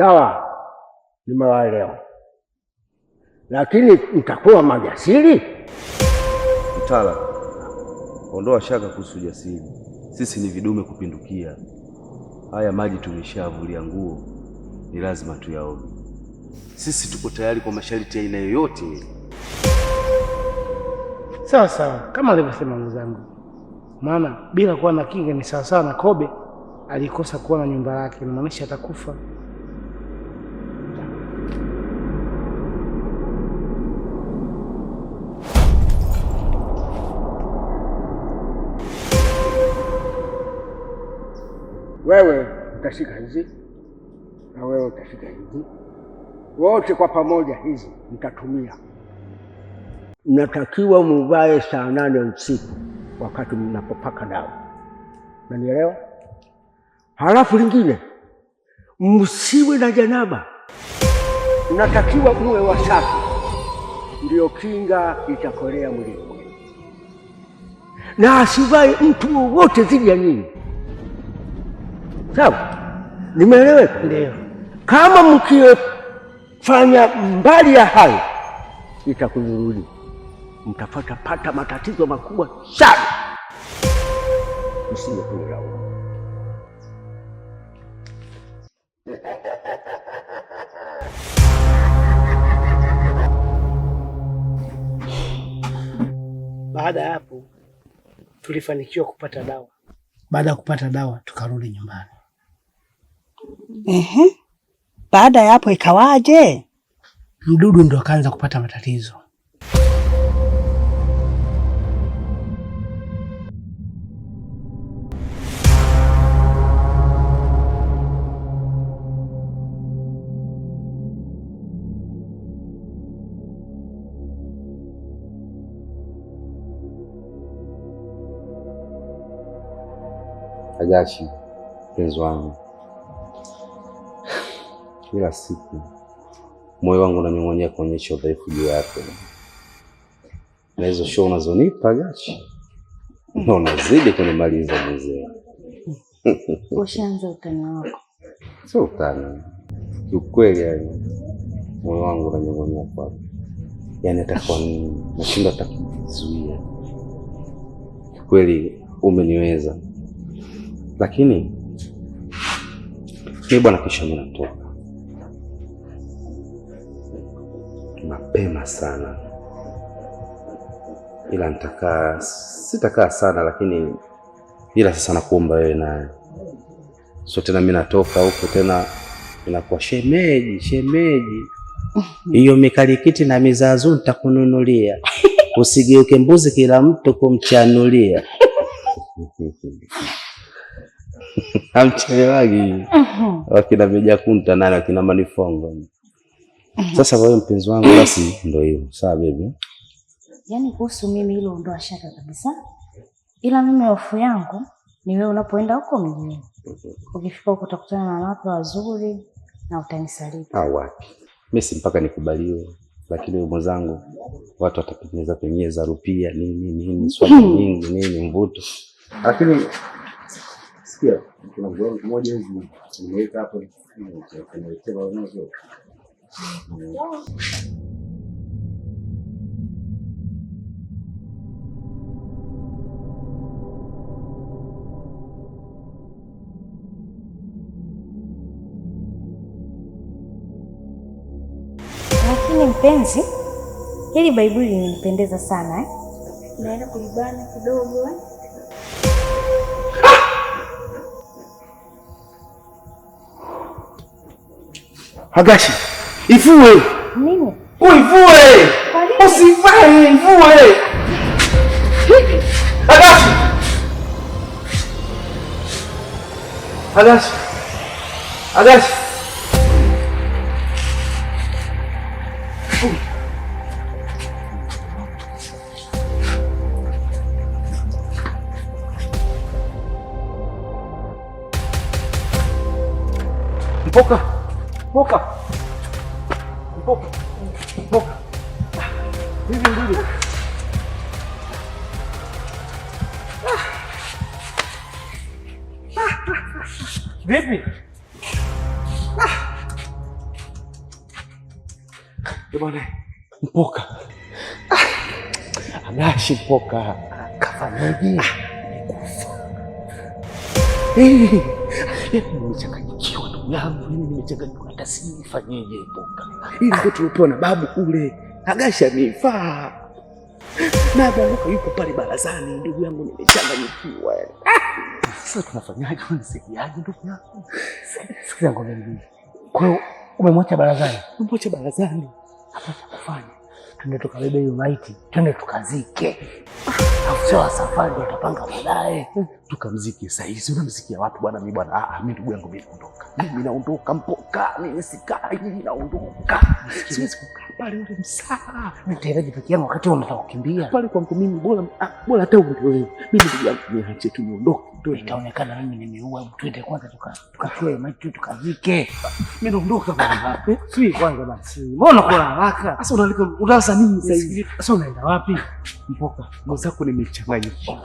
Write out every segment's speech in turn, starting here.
Sawa, nimewaelewa, lakini mtakuwa majasiri. Mtala, ondoa shaka kuhusu ujasiri. Sisi ni vidume kupindukia. Haya maji tumeshavulia nguo, ni lazima tuyaoge. Sisi tuko tayari kwa masharti ya aina yoyote. Sawa sawa, kama alivyosema mwenzangu, maana bila kuwa na kinga ni sawa sawa na kobe alikosa kuwa na nyumba yake, inamaanisha atakufa. Wewe utashika hizi na wewe utashika hizi, wote kwa pamoja hizi mtatumia. Mnatakiwa muvae saa 8 usiku wakati mnapopaka dawa, unanielewa? Halafu lingine, msiwe na janaba, mnatakiwa muwe wasafi, ndio kinga itakolea mwilini mwenu, na asivae mtu wowote dhidi ya nyinyi. Sawa, nimeeleweka? Ndio. Kama mkifanya mbali ya hayo, itakudhuruni, mtapata pata matatizo makubwa sana, msije kunilaumu. Baada ya hapo tulifanikiwa kupata dawa. Baada ya kupata dawa tukarudi nyumbani. Ehe. Baada ya hapo ikawaje? Mdudu ndo akaanza kupata matatizo. Agashi, mpenzi wangu, kila siku moyo wangu unanyong'onyea kuonyesha udhaifu juu yako, na hizo show unazonipa Agashi, na unazidi kunimaliza mzee. Ushaanza utani wako. Sio utani, kiukweli, yani moyo wangu unanyong'onyea kwako, yani hata kwa nini nashindwa hata kujizuia. Kiukweli umeniweza, lakini mi bwana, kesho mimi natoka mapema sana, ila nitakaa, sitakaa sana, lakini ila sasa nakuomba wewe naye, so tena mimi natoka huko tena inakuwa shemeji, shemeji hiyo mikalikiti na mizazu nitakununulia, usigeuke mbuzi kila mtu kumchanulia. Hamchelewagi wakina Mejakunta nani wakina Manifongo. Sasa wewe mpenzi wangu, basi ndio hivyo. Sawa baby. Yaani kuhusu mimi hilo ondoa shaka kabisa, ila mimi hofu yangu ni wewe unapoenda huko mjini, ukifika huko utakutana na wanawake wazuri na utanisaliti. Ah, wapi, mimi si mpaka nikubaliwe, lakini wewe mwenzangu, watu watapenyeza penyeza rupia nini nini, swali nyingi nini, mvuto. Lakini sikia, kuna nguo moja hizi nimeweka hapo, nimewekewa nazo. Lakini mpenzi, hili baibui limenipendeza sana eh? Naenda kulibana kidogo eh? Hagashi, ifue. Nini? Uivue. Usivae, ivue. Hagashi. Hagashi. Hagashi. Mpoka. Mpoka. Mpoka. Mpoka. Hivi ndivyo. Vipi? Bwana Mpoka. Agashi Mpoka. Kafanyaje? Amekufa. Nimechanganyikiwa ndugu yangu, mimi nimechanganyikiwa hata sijui nifanyeje Mpoka. Ili ndio tuliopewa na babu kule. Agashi ameifaa. Na Baruka yuko pale barazani, ndugu yangu, nimechanganyikiwa yani. Sasa tunafanyaje? Unisaidiaje ndugu yangu? Sikiza ngombe mbili. Kwa hiyo umemwacha barazani? Umemwacha barazani. Hapa cha kufanya, twende tukabebe hiyo maiti, twende tukazike. Afu sio safari ndo tutapanga baadaye. Tukamzike saa hizi, unamzikia wapi bwana? Mimi bwana, mimi ndugu yangu, mimi naondoka. Mimi naondoka Mpoka, mimi sikai, mimi naondoka. Siwezi kukaa pale ule msaa. Mimi nitaendaje peke yangu wakati wewe unataka kukimbia? Pale kwangu mimi bora bora hata uende wewe. Mimi ndugu yangu niache tu niondoke. Itaonekana mimi nimeua. Twende kwanza tukachukue maiti tukazike. Mimi naondoka bwana. Sio kwanza basi. Mbona unakuwa haraka? Sasa unalika unalasa nini sasa hivi? Sasa unaenda wapi? Mpoka, mwenzako nimechanganyikiwa.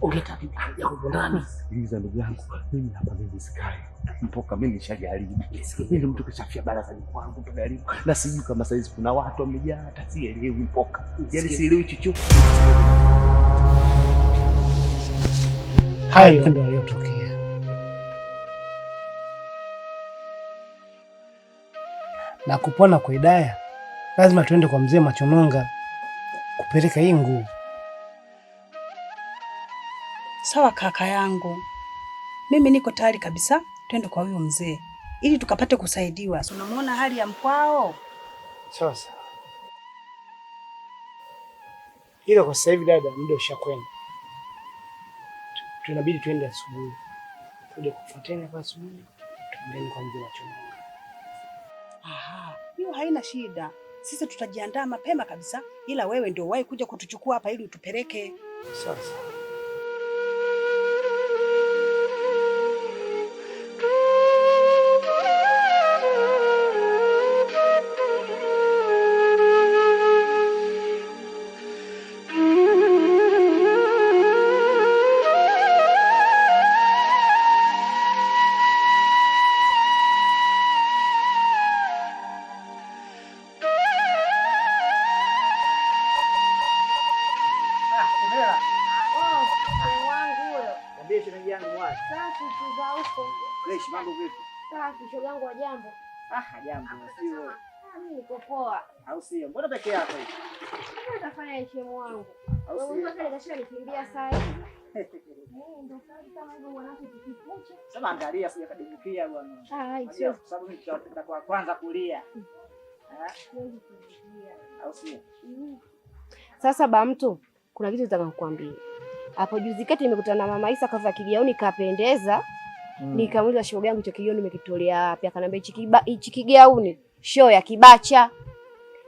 Ongea taratibu ya ndani. Sikiliza ndugu yangu, mimi hapa mimi sikai. Mpoka, mimi nishajaribu. Mimi mtu kashafia barazani kwangu mpaka na sijui kama saizi kuna watu wamejaa, hata sielewi Mpoka. Yaani sielewi chochote. Hayo ndio yaliyotokea. Na kupona kwa Hidaya, lazima tuende kwa mzee Machononga kupeleka hii nguo. Sawa kaka yangu, mimi niko tayari kabisa, twende kwa huyo mzee ili tukapate kusaidiwa. Si unamuona hali ya mkwao? Sawa sawa, ila kwa sasa hivi dada, muda ushakwenda, tunabidi tuende asubuhi, tuje kufuatana kwa asubuhi, tuendeni kwa mzee Machononga. Aha, hiyo haina shida, sisi tutajiandaa mapema kabisa, ila wewe ndio wahi kuja kutuchukua hapa ili utupeleke. Sawa sawa. Shogangu wa jambo. Jambo. Sio. Mimi niko poa. Au sio? Mbona peke yako hivi? Mbona utafanya heshima wangu? Au sio? Wewe kale nikimbia saa hizi. Ndio kama hivyo mwanangu tukipucha. Sasa angalia sija kadumbukia bwana. Sio. Kwa sababu mimi nitakuwa kwanza kulia. Au sio? Sasa ba mtu, kuna kitu nataka kukuambia. Hapo juzi kati nimekutana na Mama Isa kavaa kigauni kapendeza. Nikamuuliza shoga yangu hicho kigauni nimekitolea wapi? Akaniambia hichi kigauni show ya kibacha.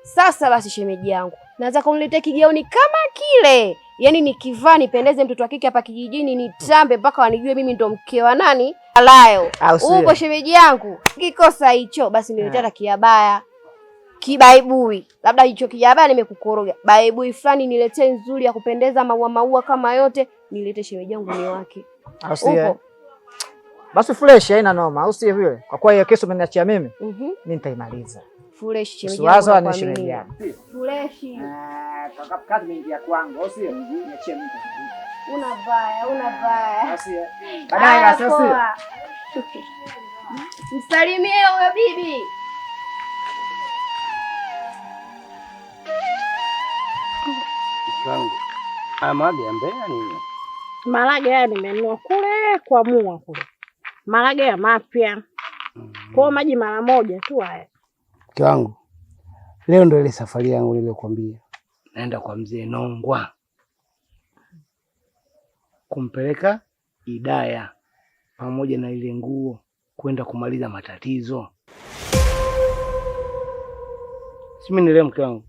Sasa basi shemeji yangu, nataka uniletee kigauni kama kile. Yaani nikivaa nipendeze mtoto wa kike hapa kijijini nitambe mpaka wanijue mimi ndo mke wa nani? Alayo. Upo shemeji yangu. Kikosa hicho basi niletee hata kiabaya. Kibaibui. Labda hicho kiabaya nimekukoroga. Baibui fulani niletee nzuri ya kupendeza maua maua kama yote, niletee shemeji yangu ni wake. Upo? Basi fresh haina noma, au sio vile? Kwa kuwa hiyo kesi umeniachia mimi, mimi nitaimaliza. Fresh shemeji yangu. Ni shemeji yangu. Fresh. Kazi mingi ya kwangu, au sio? Niachie mimi. Una baya, una baya. Au sio? Baadaye basi, au sio? Msalimie huyo bibi. Wangu. Maji ya Mbeya nini? Marage haya nimenunua kule kwa mua kule. Marage ya mapya. Kwa maji mara moja tu haya. Mke wangu, leo ndio ile safari yangu niliyokuambia. Naenda kwa mzee Nongwa kumpeleka Hidaya pamoja na ile nguo kwenda kumaliza matatizo. Si mimi leo mke wangu.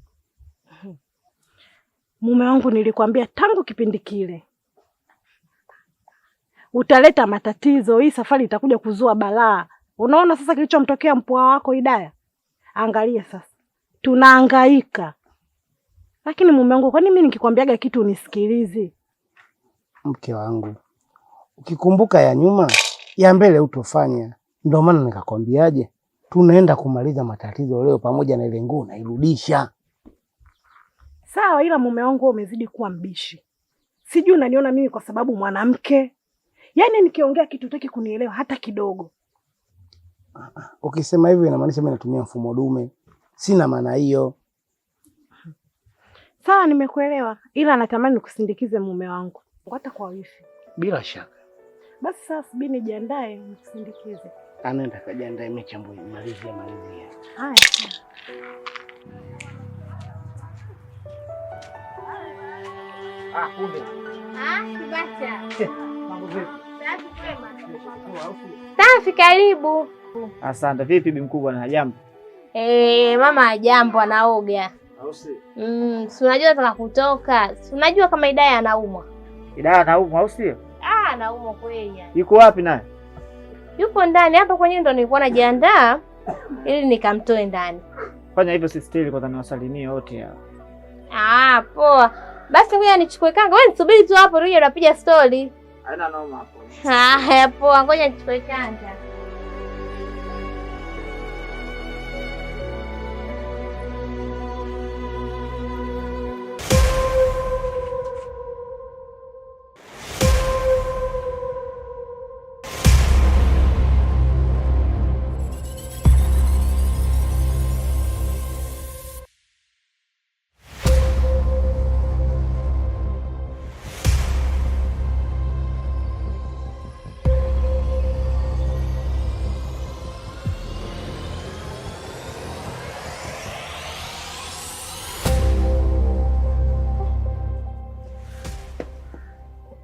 Mume wangu nilikwambia tangu kipindi kile utaleta matatizo, hii safari itakuja kuzua balaa. Unaona sasa kilichomtokea mpwa wako Hidaya? Angalia sasa tunahangaika. Lakini mume wangu, kwani mimi nikikwambiaga kitu unisikilizi? Mke wangu, ukikumbuka ya nyuma ya mbele utofanya. Ndio maana nikakwambiaje, Tunaenda kumaliza matatizo leo, pamoja na ile nguo nairudisha. Sawa, ila mume wangu wewe umezidi kuwa mbishi. Sijui unaniona mimi kwa sababu mwanamke. Yaani nikiongea kitu hutaki kunielewa hata kidogo. Ukisema hivyo inamaanisha mimi natumia mfumo dume. Sina maana hiyo. Sawa, nimekuelewa, ila natamani nikusindikize mume wangu hata kwa wifi. Bila shaka. Basi sasa subiri nijiandae nikusindikize. Anaenda kajiandae, mimi chambo malizia malizia. Haya. Ah, kumbe. Ah, Kibacha. Mambo vipi? Safi kwema. Safi, karibu. Asante. Vipi bi mkubwa, na jambo? Mama hajambo, anaoga. Au si? Si unajua nataka kutoka. Si unajua kama Idaya anaumwa. Idaya anaumwa au sio? Ah, anaumwa kweli yani. Yuko wapi naye? Yupo ndani hapa kwenyewe ndo nilikuwa najiandaa ili nikamtoe ndani. Fanya hivyo sistiri kwanza niwasalimie wote hao. Ah, poa. Basi ngoja nichukue kanga. Wewe nisubiri tu hapo, rudi unapiga story. Haina noma hapo. Haya, poa, ngoja nichukue kanga.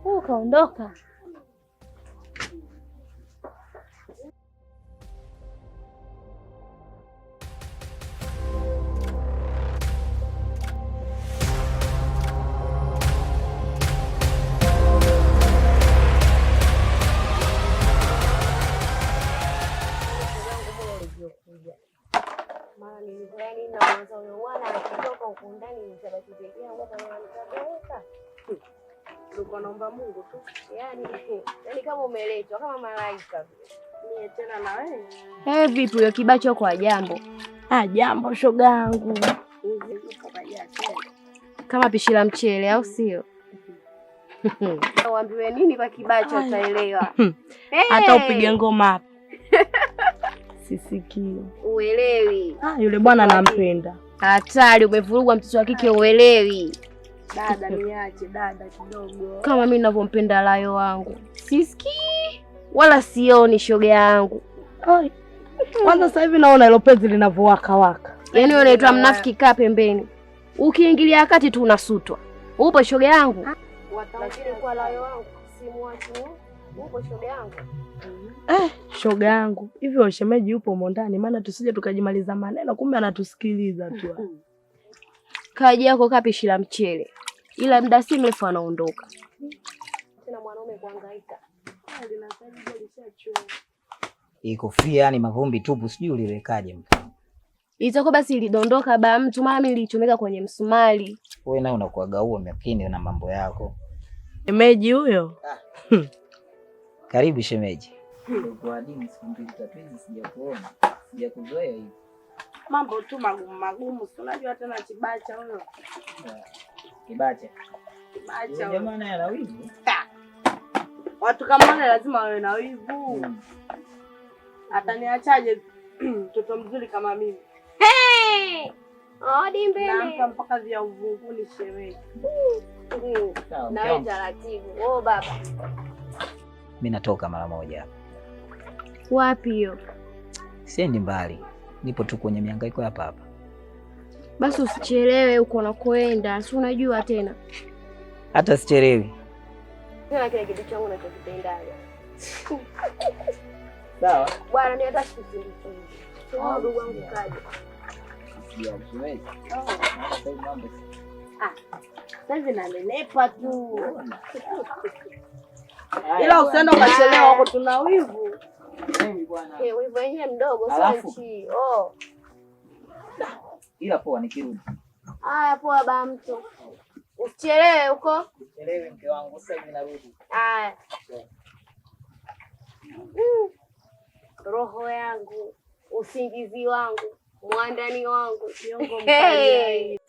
Huu kaondoka. Naomba Mungu tu. Yaani kama umeletwa kama malaika. Mie tena na wewe. Eh, vipi huyo Kibacho kwa jambo? Ah, jambo shogangu. Kama pishi la mchele au sio? Uambiwe nini kwa Kibacho utaelewa. Hata upige ngoma hapa. Sisikii. Uelewi. Ah, yule bwana nampenda. Hatari, umevurugwa mtoto wa kike uelewi. Dada niache dada kidogo. Kama mimi ninavyompenda Layo wangu. Sisikii wala sioni shoga yangu. Oi. Kwanza sasa hivi naona hilo penzi linavyowaka waka. Yaani wewe unaitwa mnafiki, kaa pembeni. Ukiingilia kati tu unasutwa. Upo shoga yangu? Lakini kwa Layo wangu simuachi. Upo shoga yangu? Shoga yangu, hivyo shemeji yupo humo ndani, maana tusije tukajimaliza maneno, kumbe anatusikiliza tu. Kaji yako kapishi la mchele. Ila muda si mrefu anaondoka. Tena mwanaume kuhangaika. Hii kofia yani mavumbi tupu, sijui uliwekaje mke. Itakuwa basi ilidondoka ba mtu, maana mimi nilichomeka kwenye msumari. Wewe naye unakuaga huo makini na mambo yako. Shemeji huyo. Karibu shemeji. Kwa dini siku mbili tatu hizi sijakuona. Sijakuzoea hivi. Mambo tu magumu magumu, si unajua tena Kibacha huyo. Kibacha. Kibacha. Jamaa naye ana wivu. Watu kama wale lazima wawe na wivu. Ataniachaje mtoto mzuri kama mimi? Hey! Odi mbele. Nampa mpaka vya uvunguni shemeji. Na wewe taratibu. Oh baba. Mimi natoka mara moja. Wapi hiyo? Siendi mbali. Nipo tu kwenye mihangaiko hapa hapa. Basi usichelewe uko unakoenda, si unajua tena. Hata sichelewi. Tena kile kitu changu nachokipendaga. Sawa. Bwana ni hata sikusindikize. Sio ndugu wangu kaja. Ah. Sasa hivi nanenepa tu. Ila usiende ukachelewa huko, tuna wivu. Eh, wivu wenyewe mdogo sio nchi. Oh. Ila poa nikirudi. Haya poa ba mtu. Usichelewe huko. Usichelewe mke wangu, sasa hivi narudi. Haya. Roho yangu. Usingizi wangu, mwandani wangu. Nyongo Hey. mkali.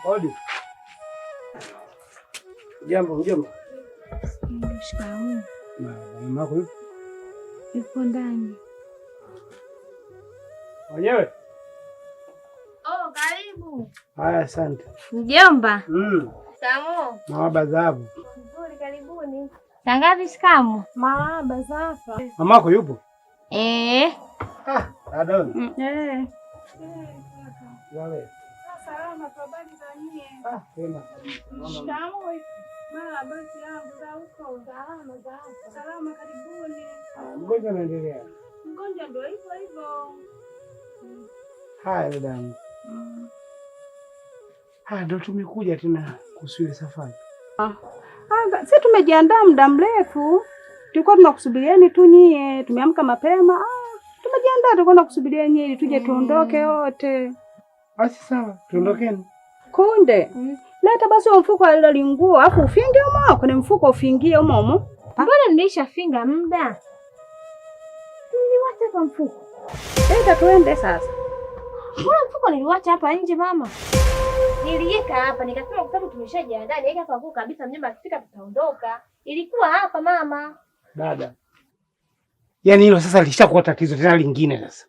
Hodi. Jambo mjomba. Shikamoo. Mama yako yupo? Yupo ndani. Wenyewe? Oh, karibu. Haya, asante. Mjomba. Shikamoo. Marahaba dhahabu. Nzuri, karibuni. Saa ngapi shikamoo? Marahaba sasa. Mamako yupo? Eh. Ah, dada. Eh. Wale. Salama tu, habari za nyie? Ah, tena kabisa. Naona Shikamoo. Marahaba yangu za huko. Salama za hapa. Salama, karibuni. Ah, mgonjwa anaendelea. Mgonjwa ndio hivyo hivyo. Haya dadangu. Haya ndio tumekuja tena kuhusu ile safari. Ah, si tumejiandaa muda mrefu, tulikuwa tunakusubirieni tu nyie, tumeamka mapema. Ah, tumejiandaa, tulikuwa tunakusubirieni nyie ili tuje tuondoke wote. Basi sawa, tuondokeni. Kunde, leta basi huo mfuko alilolinguo, afu ufinge humo kwenye mfuko, ufingie humo humo. Mbona nilishafinga muda? Niliwacha hapa mfuko. Leta tuende sasa. Mbona mfuko niliwacha hapa nje mama? Niliweka hapa nikasema kwa sababu tumeshajiandaa niweke hapa nguo kabisa, mjomba akifika tutaondoka. Ilikuwa hapa mama. Dada. Yaani hilo sasa lishakuwa tatizo tena lingine sasa.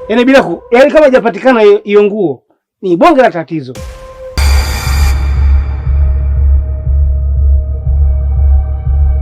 Yaani bila ku, yaani kama hajapatikana hiyo nguo ni bonge la tatizo.